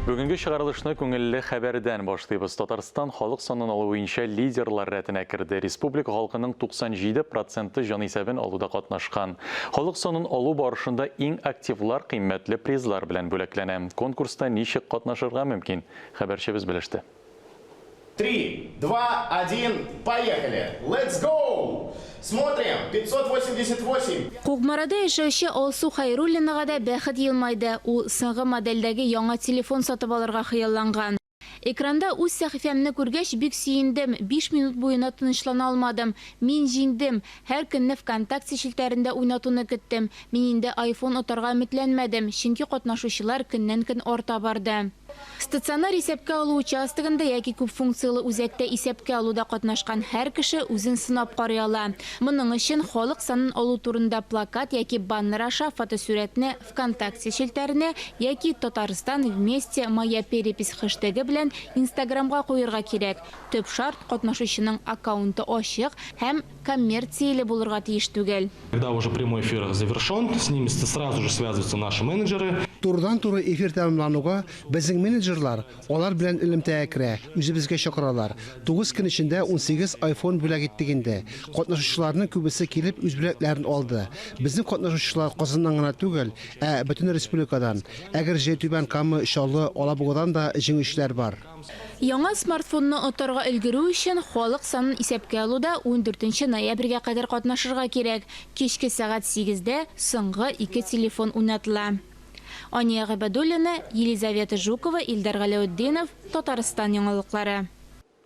Бүгенге чыгарылышны күңелле хәбәрдән башлыйбыз. Татарстан халык санын алу буенча лидерлар рәтенә керде. Республика халкының 97 проценты җанисәбен алуда катнашкан. Халык санын алу барышында иң активлар кыйммәтле призлар белән бүләкләнә. Конкурста ничек катнашырга мөмкин? Хәбәрчебез белеште. Три, два, один, поехали! Let's go! Смотрим! 588. Кукмарада яшәүче Алсу Хәйруллинага да бәхет елмайды. Ул соңгы модельдәге яңа телефон сатып алырга хыялланган. Экранда үз сәхифәмне күргәч, бик сөендем, биш минут буена тынычлана алмадым. Мин җиңдем! Һәр көнне ВКонтакте челтәрендә уйнатуны көттем. Мин инде айфон отарга өметләнмәдем, чөнки катнашучылар көннән-көн арта барды. Стационар исәпкә алу участогында яки күпфункцияле үзәктә исәпкә алуда катнашкан һәр кеше үзен сынап карый ала. Моның өчен халык санын алу турында плакат яки баннер аша фотосурәтне ВКонтакте челтәренә яки Татарстан вместе моя перепись хэштегы белән Инстаграмга куерга кирәк. Төп шарт, катнашучының аккаунты ачык һәм коммерцияле булырга тиеш түгел. Когда уже прямой эфир завершен, с ними сразу же связываются наши менеджеры. Турыдан-туры эфир тәмамлануга, безнең менеджерлар алар белән элемтәгә керә, үзебезгә чакыралар. Тугыз көн эчендә 18 айфон бүләк иттек инде. Катнашучыларның күбесе килеп үз бүләкләрен алды. Безнең катнашучылар Казаннан гына түгел, ә бөтен республикадан. Әгерҗе, Түбән Кама, Чаллы, Алабугадан да җиңүчеләр бар. Яңа смартфонны отарга өлгерү өчен халык санын исәпкә алуда ундүртенче ноябрьгә кадәр катнашырга кирәк. Кичке сәгать сигездә соңгы ике телефон уйнатыла. Ания Гыйбадуллина, Елизавета Жукова, Илдар Галәүтдинов, Татарстан яңалыклары.